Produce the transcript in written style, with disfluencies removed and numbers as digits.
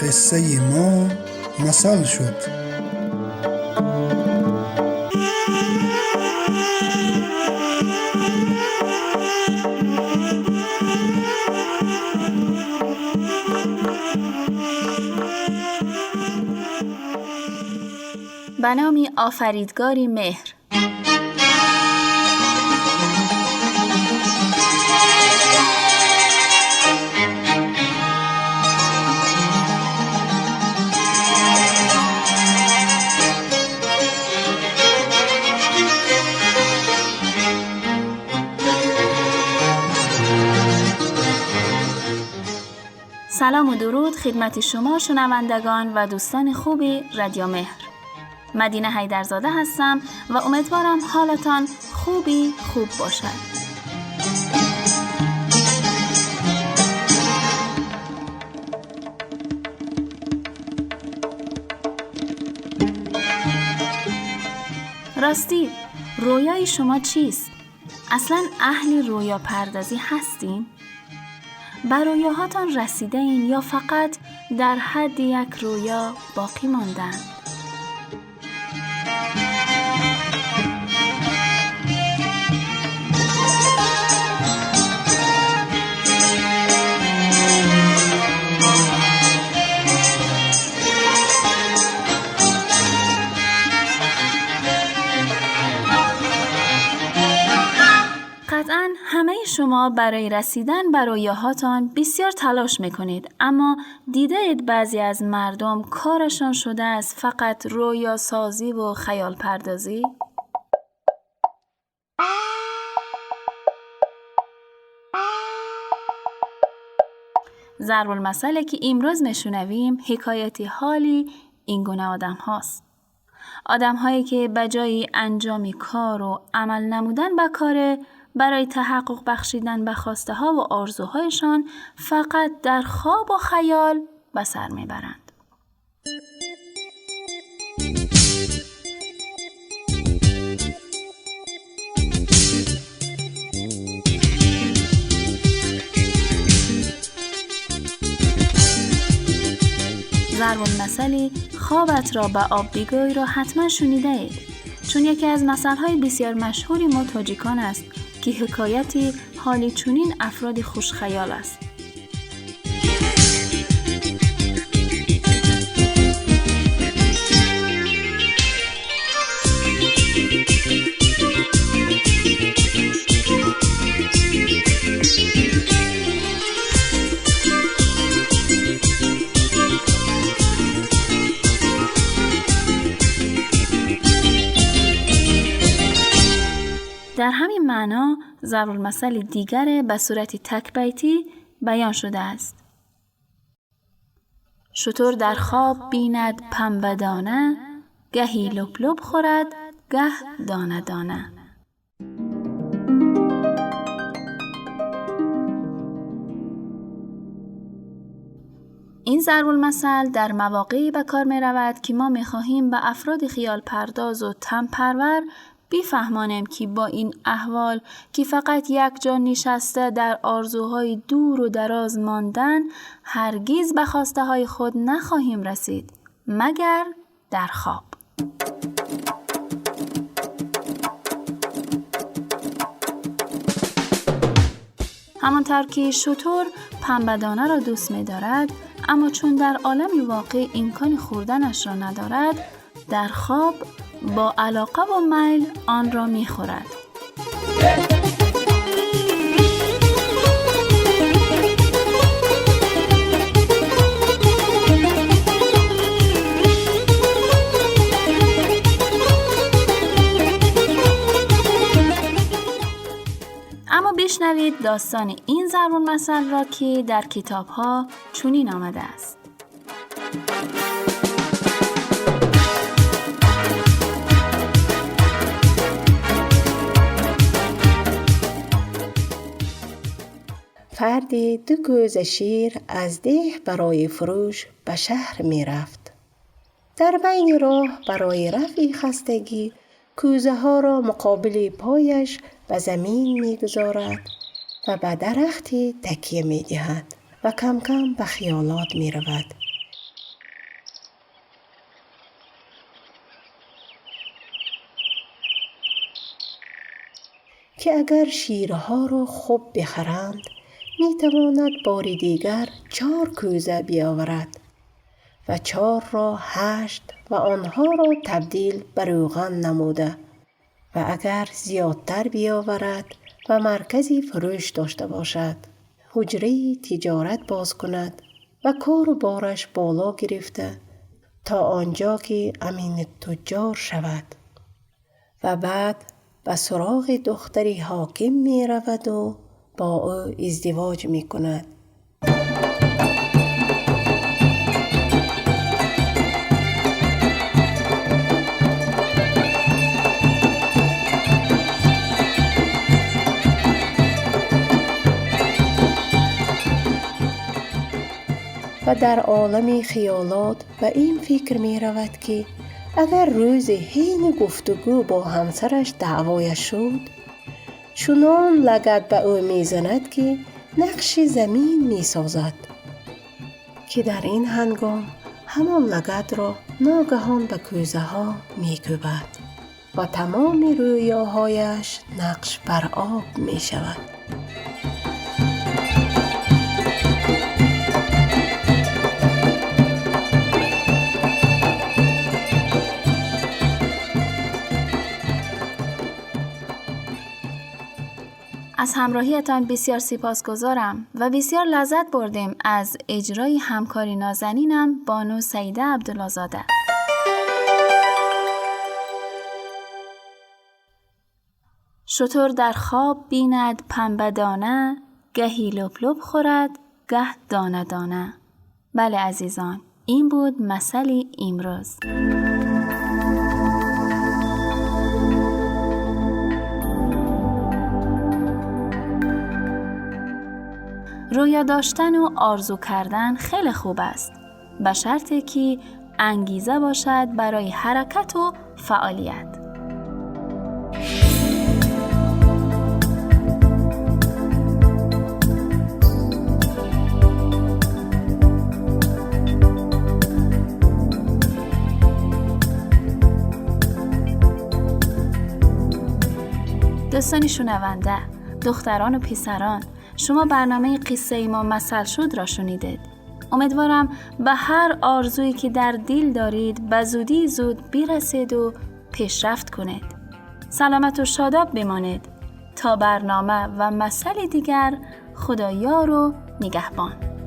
Қиссаи мо масал шуд. Ба номи офаридгори меҳр. Салому дуруд хидмати шумо шунавандагон ва дӯстони хуби Радио Меҳр. Мадина Ҳайдарзода ҳастам ва умедворам ҳолатон хуби хуб бошад. Ростӣ, рӯёи шумо чист? Аслан аҳли рӯёпардозӣ ҳастин? Ба рӯёҳотон расидаин ё фақат дар ҳадди як рӯё боқӣ монданд? قطعاً همه شما برای رسیدن به رویاهاتان بسیار تلاش میکنید، اما دیدید بعضی از مردم کارشان شده از فقط رویا سازی و خیال پردازی؟ ضرب المثلی که امروز میشنویم حکایتی حالی این گونه آدم هاست. آدم هایی که به جای انجام کار و عمل نمودن به کار، برای تحقق بخشیدن به خواسته ها و آرزوهایشان فقط در خواب و خیال به سر میبرند. ضرب المثل خوابت را به آب بگوی را حتما شنیده اید، چون یکی از مثل‌های بسیار مشهور ما تاجیکان است که حکایتی حالی چنین افراد خوشخیال است. در همین معنا ضرب المثل دیگر به صورت تک بیتی بیان شده است. شتر در خواب بیند پنبه دانه، گهی لب لب خورد گه دانه دانه. این ضرب المثل در مواقعی به کار می رود که ما می خواهیم به افراد خیال پرداز و تن پرور بیفهمانیم که با این احوال که فقط یک جا نشسته در آرزوهای دور و دراز ماندن، هرگز به خواسته های خود نخواهیم رسید مگر در خواب. همانطور که شتر پنبه‌دانه را دوست می‌دارد، اما چون در عالم واقع امکان خوردنش را ندارد، در خواب با علاقه و میل آن را می‌خورد. اما بشنوید داستان این ضرب المثل را که در کتاب‌ها چنین آمده است. فردی 2 کوزه شیر از ده برای فروش به شهر می رفت. در بین راه برای رفع خستگی کوزه ها را مقابل پایش به زمین می گذارد و به درختی تکیه می دهد و کم کم به خیالات می رود. که اگر شیرها را خوب بخرند می تواند بار دیگر 4 کوزه بیاورد و 4 را 8 و آنها را تبدیل به روغن نموده و اگر زیادتر بیاورد و مرکزی فروش داشته باشد، حجره تجارت باز کند و کار و بارش بالا گرفته تا آنجا که امین تجار شود. و بعد به سراغ دختری حاکم می رود و با او ازدواج می کند. و در عالم خیالات به این فکر می رود که اگر روز حین گفتگو با همسرش دعوایش شد، چنان لگد به او می زند که نقش زمین می سازد، که در این هنگام همان لگد را ناگهان به کوزه ها می کوبد و تمام رویاهایش نقش بر آب می شود. از همراهیتان بسیار سپاسگزارم و بسیار لذت بردیم از اجرای همکاری نازنینم بانو سعیده عبدالله‌زاده. شتر در خواب بیند پنبه دانه، گهی لپ لپ خورد گه دانه دانه. بله عزیزان، این بود مثل امروز. رویا داشتن و آرزو کردن خیلی خوب است، به شرطی که انگیزه باشد برای حرکت و فعالیت. دوستان شنونده، دختران و پسران، شما برنامه قصه ما مثل شد را شنیدید. امیدوارم به هر آرزویی که در دل دارید به زودی زود برسید و پیشرفت کنید. سلامت و شاداب بمانید تا برنامه و مثل دیگر. خدا یار و نگهبان.